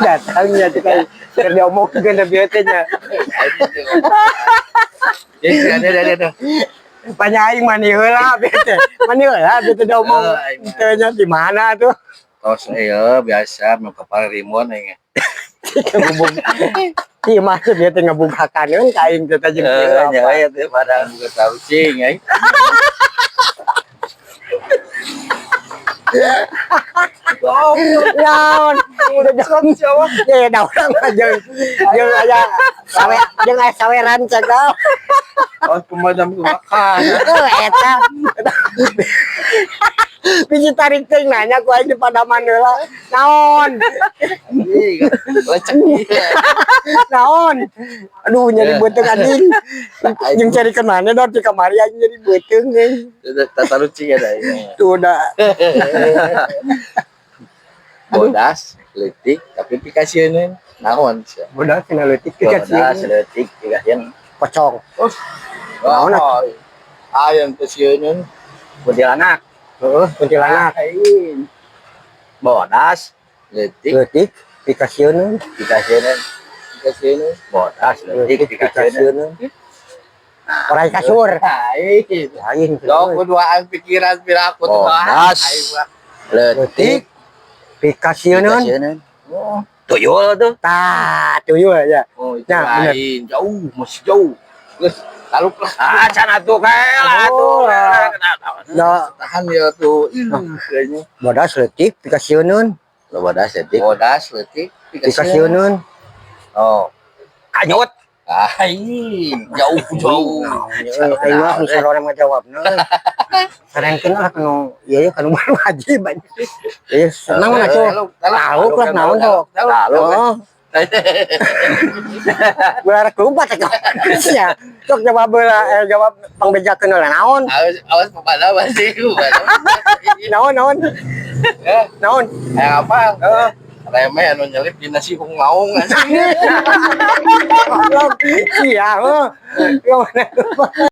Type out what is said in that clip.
Datangnya kita keur diomongkeun da bieu teh nya. Ya, ada ada ada. Panya aing mani heula bieu teh. Mani heula bieu teh diomong. Eh, aing mah. Teh nya di mana tuh? Tos iya biasa mau ke Rimbun aing. Ngubung. Ieu mah teh bieu teh ngabugakeun ka aing teh jeung Eh, kieu nya apa. Ya teh pada buka tahu cing aing. Naon? Udah jam siapa? Ya da urang mah jeung jeung aya sawe jeung aya saweran cakal. Oh, pemadam kebakaran. Oh, eta. Biji tarik teh nanya ku aing di padaman heula. Naon? Anjing, lecek. Naon? Aduh, nyeri beuteung anjing. Jeung carikeun mana dor di kamari aing nyeri beuteung euy. Tata lucing ada ya. Tuh udah. Bodas, leutik, tapi pikasieun naon sia. Bodas cenah leutik Bodas, dikasih. Leutik, pikasieun. Pocong. Terus Naon atuh? Ayam pesieun kuntilanak. Heeh, kuntilanak. Aing. Bodas, leutik, Leutik pikasieun. Pikasieun. Pikasieun. Bodas, leutik, pikasieun. Pikasieun. Orai kasur. Aing. Lain. Dok, kuduaan pikiran piraku tuh. Bodas. Aing mah. Leutik, Pikasieun. pikasieun. Oh, Tuyul tuh. Tah, tuyul ya. oh itu Nah, bener. lain. Jauh, masih jauh. Terus, taluk lah. Ah, can atuh kae lah atuh. Oh, lah. Nah, Tahan ya tuh. Ih, kayaknya. Bodas leutik pikasieun. Lo bodas leutik. Bodas, leutik, pikasieun. Pikasieun. Oh, Kanyut. aing jauh jauh. Aing mah nu sarorang ngajawabna. Sarengkeun lah kanu ieu ya kanu baru haji banyak. Ieu naon atuh? Taluk lah naon tuh. Taluk. Oh. Belar kelumpat teh. Sia. Sok jawab heula eh jawab pangbejakeun heula naon? Awas awas pemadam sih. Naon naon? Eh, Naon? eh apa? Eh, remeh anu nyelip di nasi hung maung anjing. Goblok. Sia, heuh.